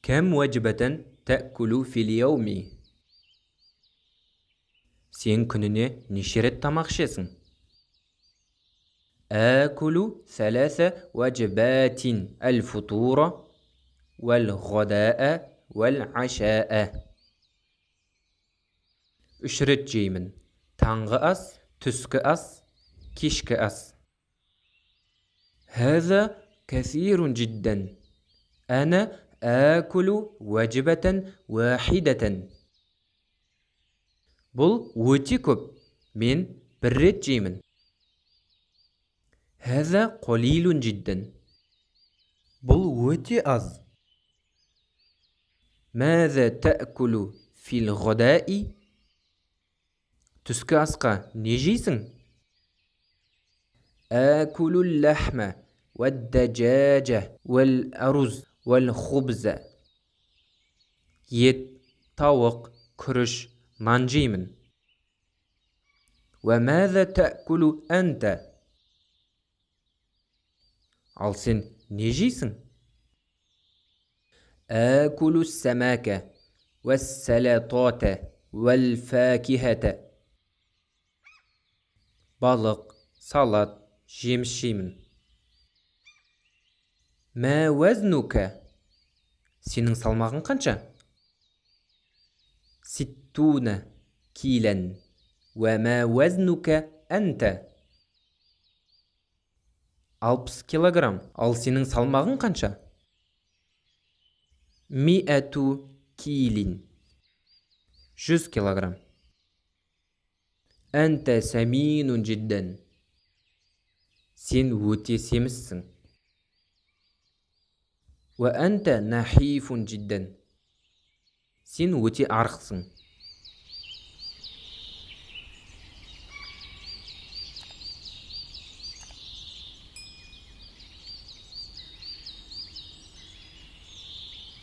كم وجبة تأكل في اليوم؟ Сен күніне неше рет тамақ ішесің? آكل ثلاث وجبات: الفطور والغداء والعشاء. Үш рет жеймін: таңғы ас, түскі ас, кешкі ас. هذا كثير جدا، أنا آكل وجبة واحدة. Бұл өте көп, мен бір рет жеймін. هذا قليل جدا. Бұл өте аз. ماذا تأكل في الغداء؟ Түскі асқа не жейсің? آكل اللحم والدجاج والأرز والخبز. Ет, тауық, күріш, нан жеймін. وماذا تأكل أنت؟ Ал сен не жейсің? آكل السمك والسلطات والفاكهة. Балық, салат, жеміс жеймін. ما وزنك؟ Сенің салмағың қанша? 60 كيلا. وما وزنك أنت؟ 60 килограмм. Ал сенің салмағың қанша? 100 كيل. 100 килограмм. أنت سمين جدا. Сен өте семізсің. وأنت نحيف جدا. Сен өте арықсың.